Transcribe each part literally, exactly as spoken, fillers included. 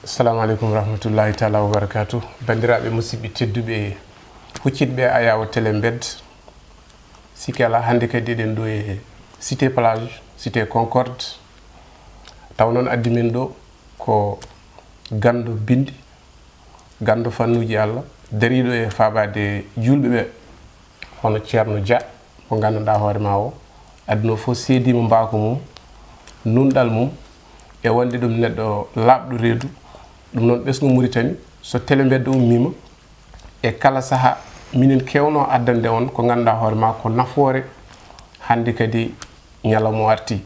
Assalamu aleykum warahmatullahi taala wabarakatu. Banndiraaɓe musidɓe tedduɓe, huccitɓe Ayawo Télé Mbed, sikke alaa hannde kadi eɗen ɗo e Cité Plage, Cité Concorde. Taw noon addi men ɗo ko ganndo binndi, ganndo fannuuji Allah, dariiɗo e faabaade juulɓe ɓe, hono Ceerno Dia, mo nganndanɗaa hoore maa o, aduna fof seediima mbaaku mum, nunɗal mum, e wonde ɗum neɗɗo laaɓɗo reedu. Ɗum noon, ɓesngu Muritani, so Télé Mbed ummiima, e kala sahaa, minen keewno addande on ko ngannduɗaa hoore maa ko nafoore hannde kadi ñalawma o arti.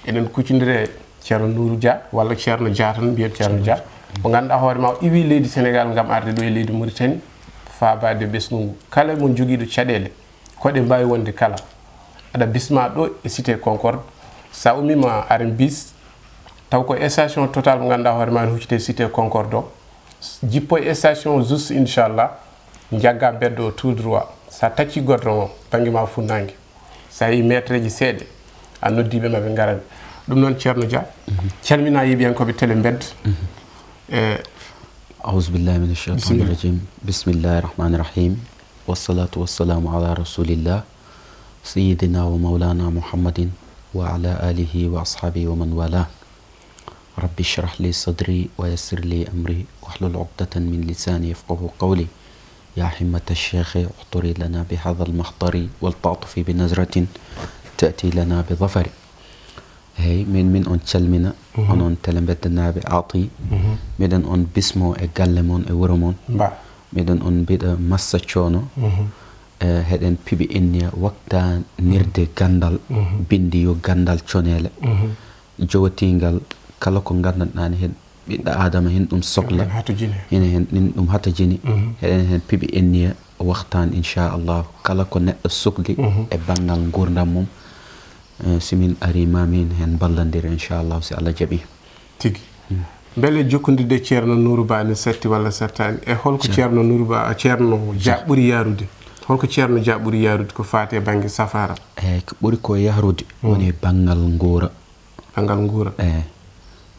Eɗen kuccondiri e Ceerno Nuuru Dia, walla Ceerno Dia tan, mbiyen Ceerno Dia. Mo ngannduɗaa hoore maa o iwi leydi Senegaal ngam arde ɗo e leydi Muritani, faabaade ɓesngu ngu. Kala mo jogiiɗo caɗeele, ko ɗe mbaawi wonde kala, aɗa bismaa ɗo e Cité Concorde. So a ummiima arrêt bus, taw ko station Total mo ngannduɗaa hoore maa ne huccitee Cité Concorde o. Jippo e station juste, inchallah, njaggaa mbedda o tout droit. So a taccii goudron o, bannge maa funnaange. So a yii meetereeji seeɗa, a noddii ɓe, maa ɓe ngara. Ɗum noon, Ceerno Dia, calminaa yeeɓiyankooɓe Télé Mbed. E أعوذ بالله من الشيطان Bismillah. الرجيم. بسم الله الرحمن الرحيم. والصلاة والسلام على رسول الله سيدنا ومولانا محمد وعلى آله وأصحابه ومن والاه. رب اشرح لي صدري ويسر لي أمري واحلل عقدة من لساني يفقه قولي. يا همة الشيخ احضري لنا بهذا المحضر ولتعطفي بنظرة تأتي لنا بظفر. Eey, min, min on calmina, Mhm. onon Télé Mbeddanaaɓe Aati. Mhm. Miɗen on bismo e galle mon, e wuro mon. Mba. Miɗen on mbiɗa massa coono. Mhm. E, heɗen piɓi inniya waktanirde Mhm. ganndal, Mhm. binndi yo ganndal coneele. Mhm. Jowatingal kala ko nganndanɗaani heen ɓiɗɗo Aadama heen ɗum sokla. Heen hatojini. Heen, heen ɗum hatojini. Mhm. Heɗen heen piɓi inniya waxtaan, inchallah. Kala ko neɗɗo sokli Mhm. e banngal nguurndam mum, Eh, si min arii, ma min heen mballondir, inchallah, si Allah jaɓi. Tigi. Mm. Mbele jokkondirde Ceerno Nuuru Ba ne satti walla sattaani? E holko Ceer- Ceerno Nuuru Ba, Ceerno Dia Ceer- ɓuri yahrude? Holko Ceerno Dia ɓuri yahrude ko faati e bannge safaara? Eey, ko ɓuri ko yahrude Mm. woni banngal nguura. Banngal nguura. Eey.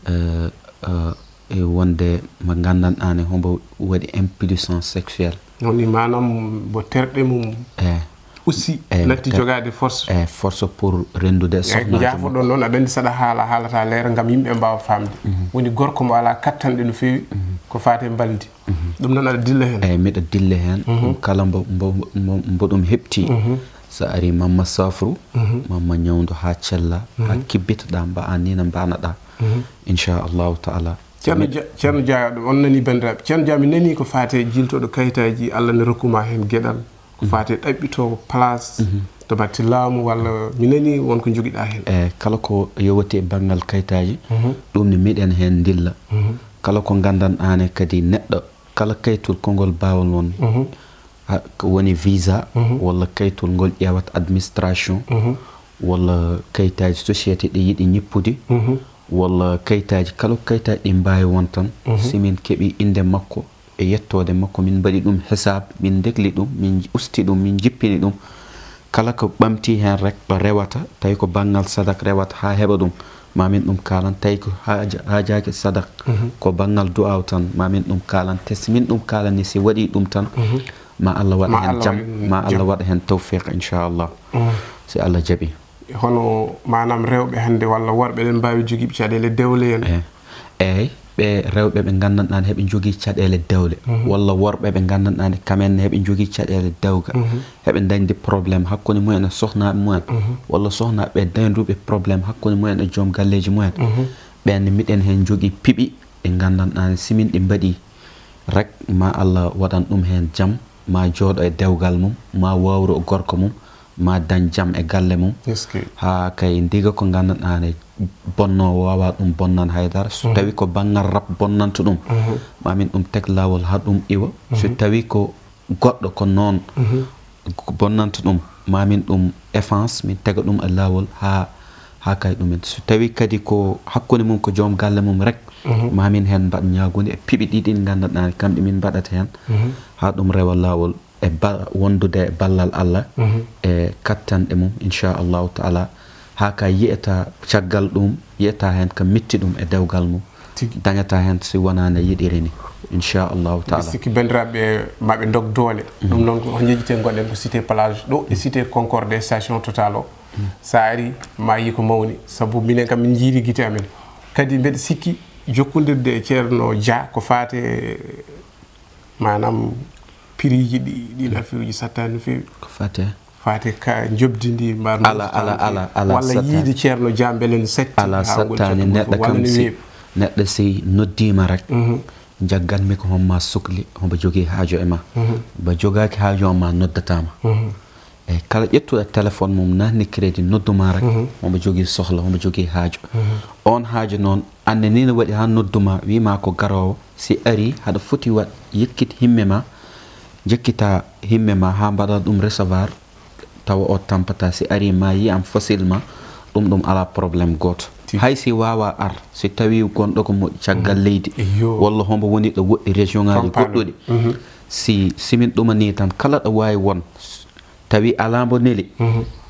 Eh, eh, e wonde mo nganndanɗaa ne hombo waɗi impuissance sexuelle. Woni maanaam mbo terɗe mum Eh. aussi Eh, natti ter- jogaade force. Eh, force pour renndude Eh, soxna jaafoɗon noon, aɗa anndi saɗa haala, haalata leera ngam yimɓe mbaawa faamde. Mhm. Woni gorko mo alaa kattanɗe no feewi, Mhm. ko faati e mbaldi. Mhm. Ɗum noon aɗa dilla heen. Eey, miɗa dilla heen. Mhm. Ɗum kala mbo, mbo, mbo, mbo ɗum heɓti. Mhm. So ari Mamma Safru, Mhm. Mamma Ñawndo haa cella, haa Mhm. kibbitoɗaa, mba a ni no mbaanaɗaa. Mhm. Inchallahu taala. Ceerno Dia, Ceerno Dia, on nani banndiraaɓe. Ceerno Dia, mi nani ko faati e jiltooɗo kayitaaji, Allah ne rokkuma heen geɗal. Ko Mhm. faati e ɗaɓɓitoowo place Mhm. to batte laamu, walla mi nani won ko njogiɗaa heen. Eey, kala ko yowati e banngal kayitaaji, Mhm. ɗum ne miɗen heen ndilla. Mhm. Kala ko nganndanɗaa ne kadi neɗɗo, kala kayitol kongol baawol won, Mhm. ha, ko woni visa, Mhm. walla kayitol ngol ƴeewata administration, Mhm. walla kayitaaji société ɗi yiɗi ñippude, Mhm. walla kayitaaji, kala ko kayitaaji ɗi mbaawi won tan, Mhm. si min keɓi innde makko e yettoode makko, min mbaɗi ɗum hisaab, min ndegli ɗum, min usti ɗum, min jippini ɗum. Kala ko ɓamti heen rek ɗo rewata, tawi ko banngal sadak rewata haa heɓa ɗum, ma min ɗum kaalan. Tawi ko haaja-, haajaaki sadak, Mhm. ko banngal du'aaw tan, ma min ɗum kaalan. Te si min ɗum kaalani, si waɗi ɗum tan, Mhm. ma Allah waɗa Ma heen Allah jam, waɗa heen ma Allah jam. waɗa heen tawfiq, inchallah. Mhm. Si Allah jaɓi. Hono maanaam rewɓe hannde walla worɓe ɗen mbaawi jogiiɓe caɗeele dewle en? Eh, eey, ɓe rewɓe ɓe nganndanɗaa ne heɓe njogii caɗeele dewle, Mhm. walla worɓe ɓe nganndanɗaa ne kamen ne heɓe njogii caɗeele dewga, Mhm. heɓe ndañde problème hakkunde mumen e sohnaaɓe mumen, Mhm. walla sohnaaɓe ɓe dañduɓe problème hakkunde mumen e joom galleeji mumen. Mhm. Ɓeen ne miɗen heen njogii piɓi ɗi nganndanɗaa ne si min ɗi mbaɗii rek, ma Allah waɗan ɗum heen jam, ma jooɗo e dewgal mum, ma wawro gorko mum, ma dañ jam e galle mum. Eskey. Haa kay ndiga ko nganndanɗaa ne bonnoowo waawaa ɗum bonnan haydara. So Mhm. tawi ko banngal rab bonnanta ɗum, Mhm. ma min ɗum teg laawol haa ɗum iwa. So Mhm. tawi ko goɗɗo ko noon Mhm. ko bonnanta ɗum, ma min ɗum efface, min tega ɗum e laawol haa, haa kay ɗumen. So tawi kadi ko hakkunde mum ko joom galle mum rek, Mhm. ma min heen mbaɗ ñaagunde e piɓi ɗiɗi ɗi nganndanɗaa ne kamɗe min mbaɗata heen, Mhm. haa ɗum rewa laawol e ba-, wondude e ballal Allah, Mhm. e kattanɗe mum, inchallahu taala, haa ka yiyata caggal ɗum, yiyata heen ka mitti ɗum e dewgal mum. Dañataa heen si wonaa no yiɗiri ni, inchallahu taala. Mbiɗa sikki banndiraaɓe maɓe ndog doole. Ɗum noon ko njejjitee ngoɗen ko cité plage ɗo e cité concorde station total o. So a ari ma yi ko mawni, sabu minen kam min njiiri gite amen. Kadi mbeɗa sikki jokkondirde e Ceerno Dia ko faate maanaam piriiji ɗi ɗiin affiruuji sattaani no feewi. Ko faate faate ka njoɓdi ndi mbar ala ala ala ala walla yiide ceerno dia mbele ne satti ala sattaani neɗɗo kam si neɗɗo si noddiima rek mhm. Jaggan mi ko homma sukli homba jogii haajo e ma mhm. Ba jogaaki haajo ma noddatama mhm. Eyi kala ƴettuɗo téléphone mum nanni crédit nodduma rek homba jogii sohla homba jogii haajo on haajo noon anne ni ne waɗi ha nodduma wima ko garowo si ari haɗa foti waɗ yekkit himme ma jekkita himme ma ha mbaɗa ɗum recevoir tawa o tampata si ari ma yiyam facile ma ɗum ɗum ala problème goto hay si wawa ar si tawi gonɗo ko moƴƴi caggal leydi walla hombo woni ɗo woɗɗi région ngaji goɗɗuɗi si simin ɗumani tan kala ɗo wawi won tawi ala mbo neli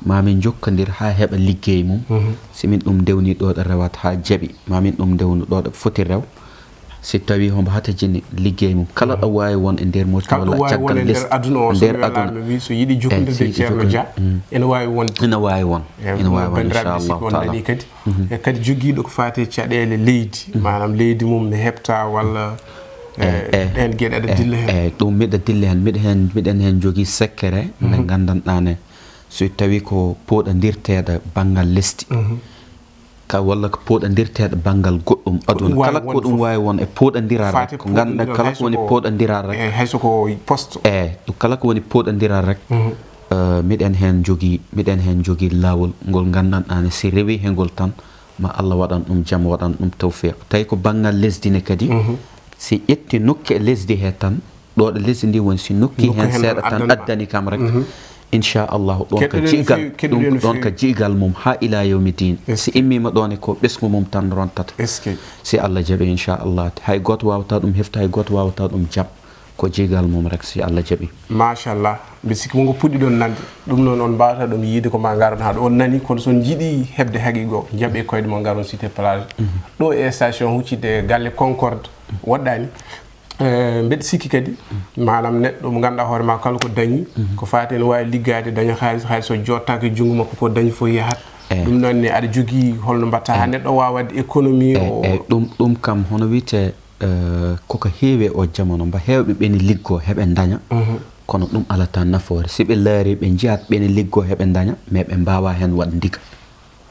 mamin jokkodir ha heɓa liggey mum simin ɗum ndewni ɗo ɗo rewata ha jaaɓi mamin ɗum ndewnu ɗo ɗo foti rew si tawi hombo hata jini liggey mum kala ɗo wawi won e nder moƴƴi walla caggal lesdi nder aduna o so nder welama aduna mi wi so yiɗi jokkodirde Ceerno Dia ene wawi wonde ina wawi won ina wawi won bandiraɓe inchallahu sikki on taala dañi kadi e kadi jogiiɗo ko faati e caɗeele leydi maanaam leydi mum ne heɓta walla e ɗeen geɗe aɗa dilla heen eyi ɗum miɗa dilla heen miɗa heen miɗen heen jogii sekkere nde nganndanɗaa ne so tawi ko pooɗondirteeɗo banngal lesdi ka walla ko pooɗondirteeɗo banngal goɗɗum aduna kala ko ɗum waawi won e pooɗondiral rek ko ngannduɗaa kala ko woni pooɗondiral rek eyi hay so ko poste eyi ɗum kala ko woni pooɗondiral rek miɗen heen jogii miɗen heen jogii laawol ngol nganndanɗaa ne si rewii he ngol tan ma Allah waɗan ɗum jam waɗan ɗum tawfiq tawi ko banngal lesdi ne kadi si ƴetti nokke e lesdi he tan ɗo ɗo lesdi ndi woni si nokki heen seeɗa tan addani kam rek inchallahu ɗon ka jiigal ɗum ɗon ka jiigal mum ha ila yawmi din si immima ɗon e ko ɓesngu mum tan rontata si Allah jaɓi inchallah hay goto wawata ɗum hefta hay goto wawata ɗum jaɓ ko jiigal mum rek si Allah jaɓi machallah mbi sikki mo ngo puɗɗi ɗon nande ɗum noon on mbawata ɗum yiide ko ma ngaron haɗo on nani kono son jiiɗi heɓde haqiqo jaɓe koyɗe mo ngaron cité plage ɗo e station huccitde galle concorde woɗɗani mbeɗa sikki kadi manam neɗɗo mo ganduɗa hoore ma kala ko dañi ko faati ene wawi liggade daña haalis haalis o jottaka e junngo makko ko dañi fof yahat ɗum noon ne aɗa jogii holno mbatta ha neɗɗo wawa wadde économie o ɗum ɗum kam hono wiyte koko heewi e o jamano mba heewɓe ɓeni liggo heɓe daña kono ɗum alata nafoore si ɓe laari ɓe jiyat ɓeni liggo heɓe daña mais ɓe mbawa hen waɗ ndiga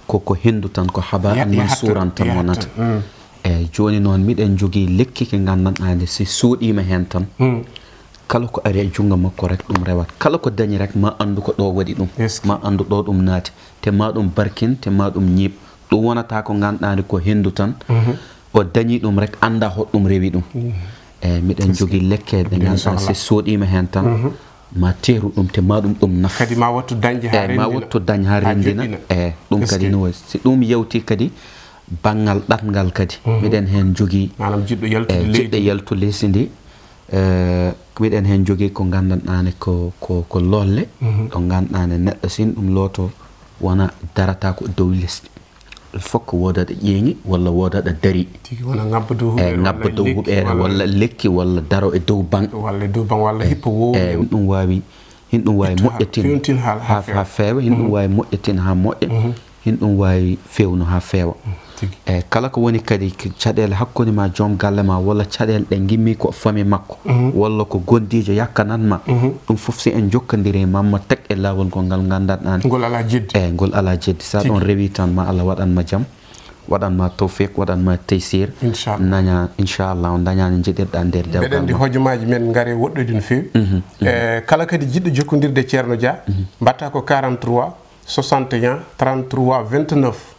koko hendu tan ko haba an mansuran tan wonata eyyi joni noon miɗen jogii lekki ke gandanɗa nde si soɗima hen tan kala ko ari e junngo makko rek ɗum rewat kala ko dañi rek ma anndu ko ɗo waɗi ɗum ma anndu ɗo ɗum naati te ma ɗum barkin te ma ɗum ñiiɓ ɗum wonata ko ganduɗa nde ko hendu tan o dañi ɗum rek annda hoɗɗum rewi ɗum eyyi miɗen jogii lekke ɗe ganduɗa si soɗima hen tan ma teeru ɗum te ma ɗum ɗum nafa kadi ma wattu dañde ha eyyi ma rendina wattu dañ ha ha rendina joɗɗina eyyi ɗum kadi Eskey. No wayi si ɗum yewti kadi banngal ɗatngal kadi miɗen heen jogii maanaam jiɗɗo yaltude eyyi leydi jiɗɗo yaltu leydi ndi eh, miɗen heen jogii ko nganndanɗaane ko ko ko lolle ɗo nganndanɗaane neɗɗo sin ɗum looto wona darata ko e dow lesdi il faut que woodaɗo ƴeeŋi walla woodaɗo dari tigi wona ngabba dow huɓeere eyyi ngabba dow huɓeere walla lekki walla daro e dow baŋ walla e dow baŋ walla hippo woowi eyyi ɗum waawi hin ɗum waawi moƴƴatin ha feewa hin ɗum waawi moƴƴatin ha moƴƴa hin ɗum waawi fewno ha feewa eyyi kala ko woni kadi caɗele hakkunde ma joom galle ma walla caɗele ɗe gimmi ko fami makko walla ko gondijo yakkanan ma ɗum fof si en jokkandiri mamma tag e lawol ngol ngal gandanɗa ngol ala jeddi eyyi ngol ala jeddi sa ɗon rewi tan ma Allah waɗan ma jaam waɗan ma tawfiq waɗan ma taysir daña inchallah on dañani jiɗirɗa nder dewgal mbeɗen ndi hojomaaji men ngare woɗɗoyde no feewi mhm. E kala kadi jiɗɗo jokkodirde ceerno dia mbatta ko quarante-trois soixante et un trente-trois vingt-neuf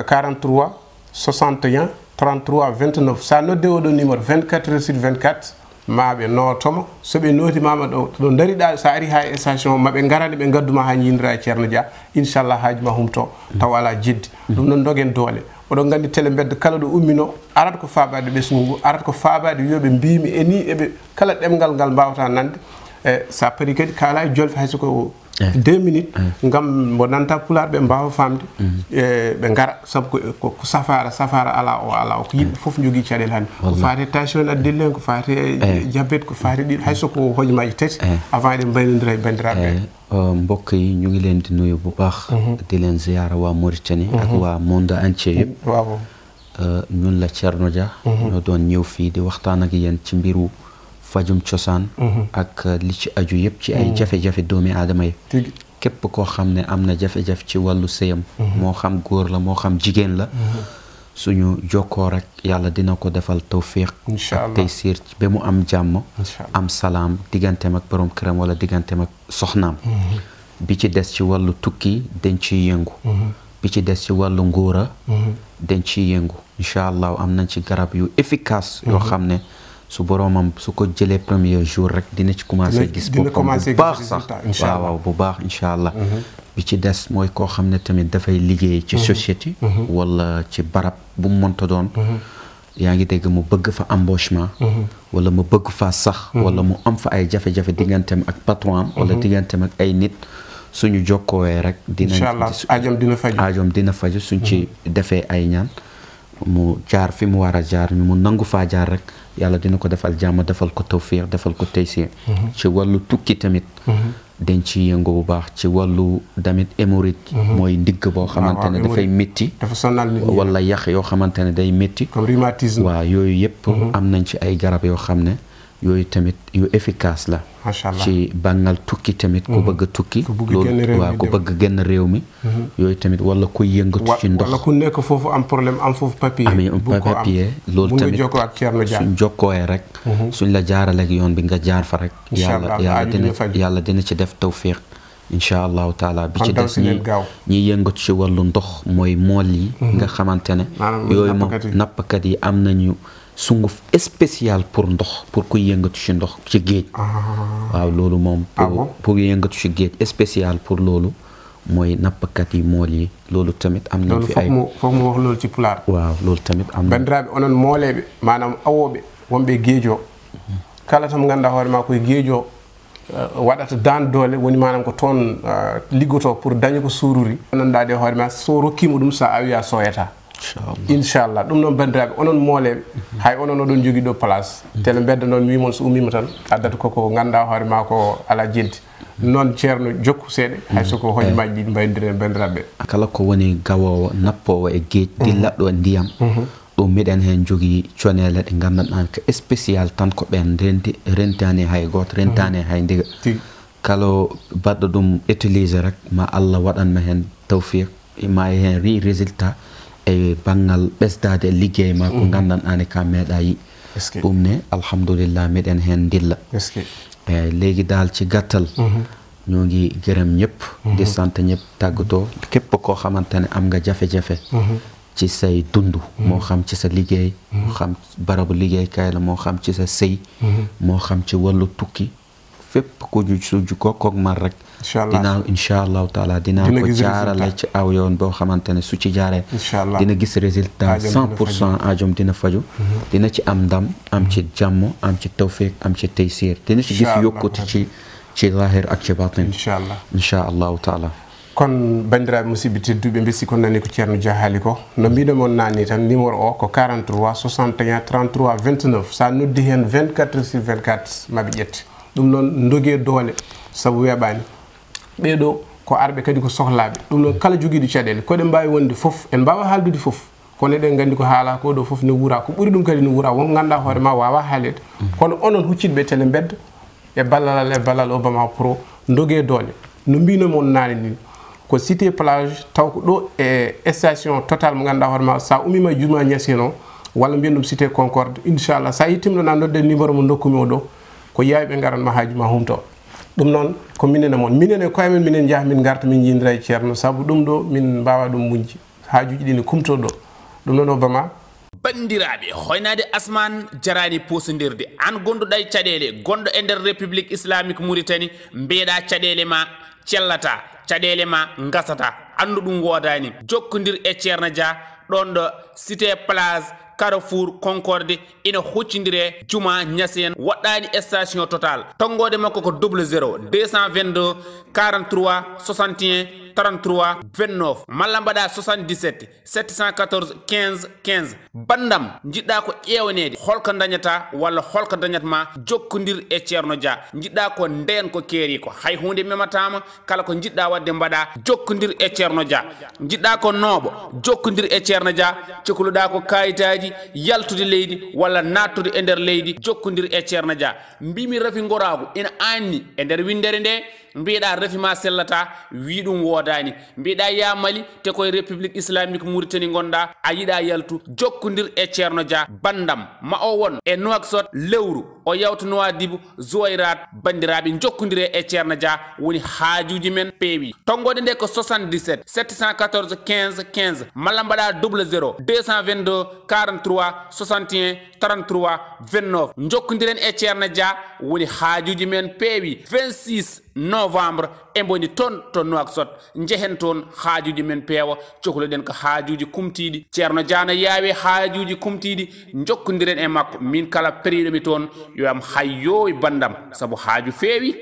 quarante-trois soixante et un trente-trois vingt-neuf sa nodde oɗo numéro vingt-quatre heures sur vingt-quatre maɓe notomo soɓe notimama ɗo ɗo dariɗa sa ari ha e station maɓe garani ɓe gadduma ha jiidira e ceerno dia inchallah haaju ma humto taw ala jeddi ɗum noon dogen doole oɗon gandi télé mbedda kala ɗo ummino arat ko fabaade ɓesngu ngu arat ko fabaade wiyoɓe mbimi e ni eɓe kala ɗemgal ngal mbawata nande E so a parii kadi, kaalaa e jolfe, hay so ko deux minutes, ngam mbo nanta Pulaar ɓe mbaawa faamde, e ɓe ngara, sabu ko, ko, ko safaara, safaara alaa o, alaa o, ko yimɓe fof njogii caɗeele hannde. Ko faati e tension en, addille en, ko faati e diabète, ko faati ɗiɗo, hay so ko hojomaaji tati, avant eɗen mbaynondira e banndiraaɓe ɓe. Eh, mbokk yi, ñu ngi leen di nuyu bu baax, di leen ziyaara waa Mauritanie ak waa monde entier yëpp. Waaw. Euh, ñun la Thierno Dia. Ñoo doon ñëw fii di waxtaan ak yéen ci mbiru fajum cosaan ak, euh, li ci aju yëpp ci ay jafe-jafe doomi aadama yi. Tigi. Képp koo xam ne am na jafe-jafe ci wàllu sëyam, moo xam góor la, moo xam jigéen la, suñu jokkoo rek, Yàlla dina ko defal tawfiq Incha ak Allah. taysiir ba mu am jàmm, Incha Allah. am salaam digganteem ak borom këram wala digganteem ak soxnaam. Bi ci des ci wàllu tukki, dañ ciy yëngu. Bi ci des ci wàllu ngóora, dañ ciy yëngu. Incha Allah, am nañ ci garab yu efficace yoo xam ne su boroomam, su ko jëlee premier jour rek, dina ci commencé Dina, gis dina boppam commencé bu gis baax sax. Résultat, incha Waaw, Allah. Waaw, bu baax, incha Allah. Bi ci des mooy koo xam ne tamit dafay liggéey ci société wala ci barab bu mu mënta doon. Yaa ngi dégg, mu bëgg fa embauchement, wala mu bëgg fa sax, wala mu am fa ay jafe-jafe digganteem ak patron am, wala digganteem ak ay nit. Suñu jokkoowee rek, dinañ Incha Allah, aajoom dina faju. Aajoom dina faju suñ ci defee ay ñaan, mu jaar fi mu war a jaar, ñu mu nangu faa jaar rek, Yàlla dina ko defal jàmm, defal ko tawfiq, defal ko taysiir. Ci wàllu tukki tamit, dañ ci yëngu bu baax. Ci wàllu tamit hémorroïde, mooy ndigg boo xamante ne waaw, dafay hémorroïde. Métti, Dafa sonal nit ñi. Wala yax yoo xamante ne day métti, Comme rhumatisme. Waaw, yooyu yëpp am nañ ci ay garab yoo xam ne yooyu tamit yu efficace la. Macha Allah. Ci bàngal tukki tamit, ku bëgg a tukki, Ku bëgg loolu, génn réew waaw, mi ku dem. Bëgg génn réew mi, yooyu tamit, wala ku yëngatu Wa- ci ndox, wala ku nekk foofu am problème, am foofu papier. amee un bu ko am. papier, loolu Mun nga tamit jokkoo ak Thierno Dia. Suñ jokkooyee rek, suñ la jaarale ak yoon bi, nga jaar fa rek, Incha Yàlla, Allah, Yàlla aaju dina, dina faju. Yàlla dina ci def tawfiq, incha Allahu taala. Bi Kon ci daw des, si leen ñi gaaw. Ñi yëngatu ci wàllu ndox, mooy mool yi nga xamante ne Maanaam yooyu moom, nappkat yi. Nappkat yi am nañu sunguf spécial pour ndox, pour kuy yëngatu ci ndox ci géej. Waaw, loolu moom, Ah pour bon? Pour yëngatu ci géej, spécial pour loolu, mooy nappkat yi, mool yi. Loolu tamit am nañ Loolu fi fof ay mo, fof mo wax loolu ci pulaar. Waaw, loolu tamit am na. Banndiraaɓe, onon mooleeɓe, maanaam awooɓe, wonɓe e geejo, kala tan mo ngannduɗaa hoore maa koye geejo, eh, waɗata daan doole, woni maanaam ko toon, eh, liggotoo pour daña ko suururi. Ngannduɗaa hoore maa, so rokkiima ɗum, so a awii a sooyataa. Inchallah. Ɗum noon, banndiraaɓe, onon mooleeɓe, hay onon oɗon njogii ɗo place. Tele mbedda noon, mi wii mon so ummiima tan, addata koko ngannduɗaa hoore maa ko alaa jeddi. Noon, Ceerno, jokku seeɗa, hay so ko hojomaaji ɗiɗi mbaynodiren, banndiraaɓe. Kala ko woni gawoowo, nappoowo e geej, dillatɗo e ndiyam, ɗum miɗen heen njogii coneele ɗe nganndanɗaa ko spécial tan, ko ɓeen renti, rentaani hay gooto, rentaani hay ndiga. Tigi. Kala baɗɗo ɗum utilisé rek, ma Allah waɗan ma heen tawfiq, ma heen ri résultat e banngal ɓesdaade e liggey ma, ko nganndanɗaa ne ka meeɗaa yi. Ɗum ne, alhamdulillah, miɗen heen ndilla. Eyi, léegi daal, ci gàttal, ñoo ngi gërëm ñëpp, di sant ñëpp, tàggatoo képp koo xamante ne am nga jafe-jafe ci say dund, moo xam ci sa liggéey, moo xam barabu liggéeykaay la, moo xam ci sa sëy, moo xam ci wàllu tukki, fépp ku ju su ju ko koog man rek. Dinaa, incha allahu taala, dinaa ko jaarale ci aw yoon boo xamante ne su ci jaaree, dina gis résultat cent pour cent, aajoom dina faju, dina ci am ndam, am ci jàmm, am ci tawfiq, am ci taysir, dina ci gis yokkute ci, ci zahir ak ci batin. Incha allahu taala. Kon, banndiraaɓe musidɓe tedduɓe, mbesi ko nani ko Ceerno Dia haali ko, no mbiɗen mon naane tan, numéro o ko quarante-trois soixante et un trente-trois vingt-neuf. So a noddi heen vingt-quatre sur vingt-quatre, ma ɓe ƴette. Ɗum noon, ndogee doole, sabu weeɓaani. Ɓee ɗoo ko arɓe kadi ko sohlaaɓe. Ɗum noon, kala jogiiɗo caɗeele, ko eɗen mbaawi wonde fof, en mbaawaa haaldude fof, kono eɗen nganndi ko haalaa ko ɗoo fof ne wuuraa, ko ɓuri ɗum kadi ne wuuraa. Won ko ngannduɗaa hoore maa waawaa haaleede. Kono onon huccitɓe tele mbedda, e ballal, e ballal Obama Pro, ndogee doole. No mbiinoo mon naane nii, ko Cité Plage, taw ko ɗoo e station Total mo ngannduɗaa hoore maa, so a ummiima e Jumaa Ñaseen o, walla mbiyen ɗum Cité Concorde, inchallah, so a yettiima ɗoon, a noddat numéro mo ndokkumi o ɗoo, ko yaawi ɓe ngaran ma haaju maa humtoo. Ɗum noon, ko minen e mon. Minen e koye men, minen njaha, min ngarta, min njiidira e Ceerno, sabu ɗum ɗoo, min mbaawaa ɗum muñde. Haajuuji ɗi ne kumtoo ɗoo. Ɗum noon, Obama. Banndiraaɓe, hoynaade asmaan jaraani poosindirde. Aan gonɗo ɗay caɗeele, gonɗo e nder République Islamique Mauritanie, mbeeɗaa caɗeele ma cellataa, caɗeele ma ngasataa. Anndu ɗum woodaani. Jokkondir e Ceerno Dia, ɗoon ɗo Cité Plage, Carrefour Concorde, ina huccindire Juma Ñaseen, waɗɗaani station Total. Tonngoode makko ko double zéro deux cent vingt-deux quarante-trois soixante et un trente-trois vingt-neuf, malla mbaɗa soixante-dix-sept sept cent quatorze quinze quinze. Banndam, njiɗɗa ko ƴeewneede holko ndañata walla holko dañat ma, jokkondir e Ceerno Dia. Njiɗɗa ko ndeen ko keeri ko, hay huunde memataama, kala ko njiɗɗa waɗde mbaɗa, jokkondir e Ceerno Dia. Njiɗɗa ko nooɓo, jokkondir e Ceerno Dia. Cokluɗa ko kayitaaji, yaltude leydi walla naattude e nder leydi, jokkondir e Ceerno Dia. Mbimi rafi ngoraagu ina anni e nder winndere nde, mbiɗa rafi ma sellata, wi ɗum woodaani. Mbiɗa ya Mali, te koye République Islamique Mauritanie ngonɗa, a yiɗa yaltu, jokkondir e Ceerno Dia. Banndam, ma o won e Nouakchott lewru, o yawta Nouadhibou, Zouairat. Banndiraaɓe, njokkondire e Ceerno Dia, woni haajuuji men peewi. Tonngoode nde ko soixante-dix-sept sept cent quatorze quinze quinze, malla mbaɗa double zéro deux cent vingt-deux quarante-trois soixante et un trente-trois vingt-neuf. Njokkondiren e Ceerno Dia, woni haajuuji men peewi. Vingt-six novembre, e mboni toon to Nouakchott, njehen toon, haajuuji men peewa, cokluɗen ko haajuuji kumtiiɗi. Ceerno Dia na yaawi haajuuji kumtiiɗi, njokkondiren e makko. Min kala periiɗo mi toon, yo am hayyooy banndam, sabu haaju feewi.